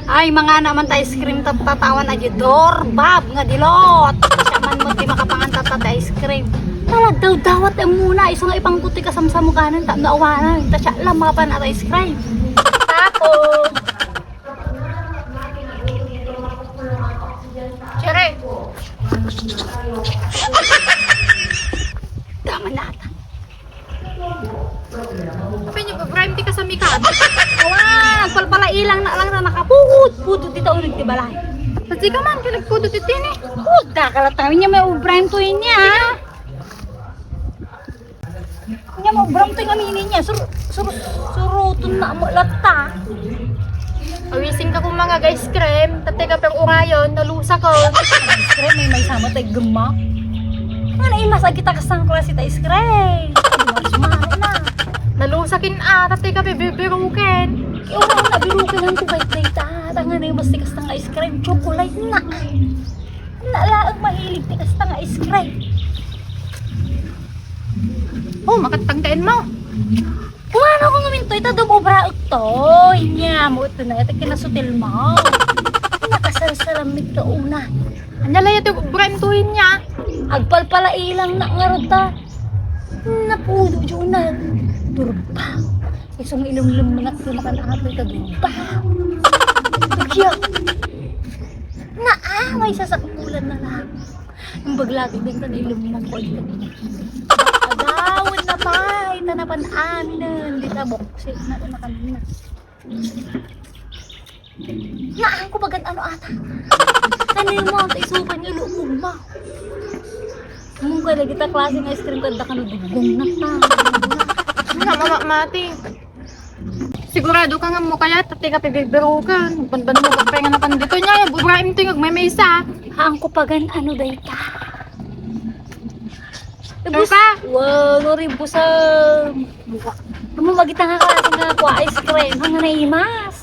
Ay, mga naman ta ice cream tatawan aja dorbab nga dilot. Siya man mo di makapangantat ta ice cream. Talag daw dawat muna iso nga ipangkuti ka sa mukhanan ta naawanan. Ta siya lang mapan at ice cream. Tapos Chere. Dama na ata. Apa nyo ba? Prime ka sa mikat? Wala, palpala ilang na lang na nakapuhut-puhut dito ulit di balay. Pati ka man, pinagpudot ito yun eh. Puta, kalatawin niya may ubram to niya. Niya may ubram to yung aminin niya. Surutun na mo lata. Awising ka kung mga guys cream. Tate ka pang urayon, nalusa ko. Ice cream, may sama tayo gama. Nga na imas, kita kasang klase tayo ice cream. Mas na. Nalusakin tate ka bibirukin. Kaya wala na birukin lang ko kay Tita. Tanga na yung mas tikas ng ice cream. Chocolate na. Nalaang mahilig tikas ng ice cream. Oh, makatangkain mo. Kumano ko ngamin to, ito dumubra ito. Inya mo ito na, ito kinasutil mo. Nakasal-salamit ka una. Andalay ito brantuhin niya. Agpalpala ilang na nga rota. Napudo dyan na. Turba. Isang ilong-ilong mga kimakan apel ka durba. Kaya, naaway sa sakulan na lang. Yung baglagi din ka na ilong mga koy. Adawin na pa. Tanapan amin. Di na boksit na ito na kanina. Naan ko bagan ano ata. Kanil mo ang taisupan yung luog mo. Mung ko lagi ta klase ng ice cream kada ka nadugong na ta. Mati. Sigurado ka nga mo kaya tate ka bibirukan. Banban mo ka nga napan dito niya. Bubraim ito yung may maysa. Haan ko pagan ano day ta. Ano pa? Wow, nori busam. Kamu magita nga klase nga kwa ice cream. Hanga na imas.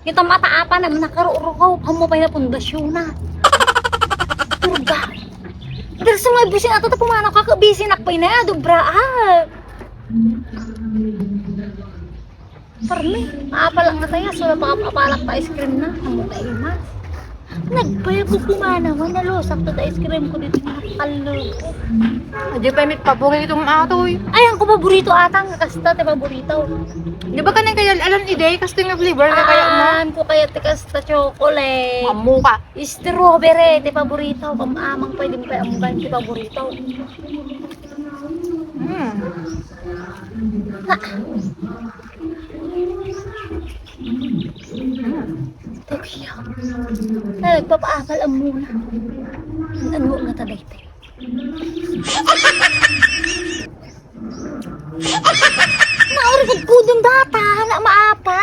Kita mataapa na nakaruro hamo pa na pundasyon na. Turga. Dahil sa mga bisin ato ta pumanaw ka bisin akpay na dobra ah. Parmi, maapa lang na tayo. So napakapalak pa ice cream na. Hamo na imas. Nagpaya ko pumanawan na lo. Sakto ta ice cream ko dito nakakalo. Adi pa may paborito mong atoy. Ay, ang ko paborito atang kasta te paborito. Di ba ka nang kaya alam ide? Kasi nga flavor ka kaya mo. Ko kaya te kasta chocolate. Mamu ka. Strawberry te paborito. Pamamang pwede mo kaya amban te paborito. Na. Tokyo. Nagpapaakal ang muna. Ano nga tabay te. Naurigod ko dun data, na maapa.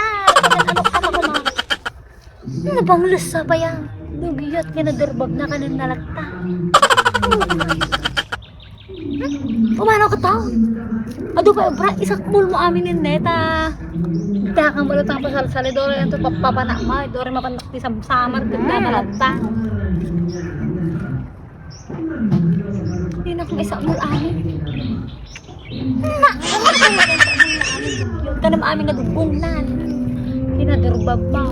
Ano ko ma? Ano bang lusa pa yan? Lugiyot ka na durbag na kanan nalagta. Pumanaw ka tao? Ado pa, bra, isakmul mo amin yung neta. Dakang malatang pasal-sali, dore yan to papapanak ma, dore mapanak di samsamar, ganda nalagta. Hindi na kong isakmul amin. Na! Kanam amin nagugungnan. Kinadurbag ba?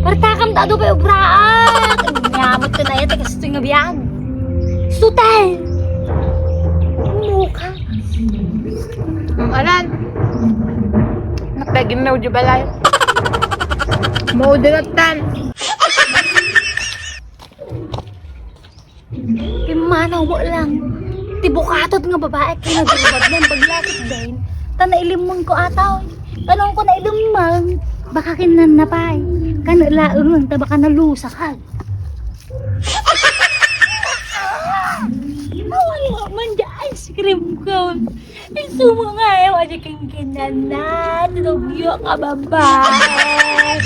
Partakam ta ado pa yung braat. Nyamot ko na yan, kasi ito yung biyag. Sutay! Mukha. Anan. Nakpagin mo di balay. Mo dilatan. Imanaw mo lang. Tibukatot nga babae kinadurbag na yung paglakit din. Tanailimang ko ataw. Tanong ko na ilimang. Baka kinanapay. Kanalaang lang ta baka nalusakal. Mawala man dyan ice cream ko. Isumo nga yung aja kang kinanan. Nagyo ka babae.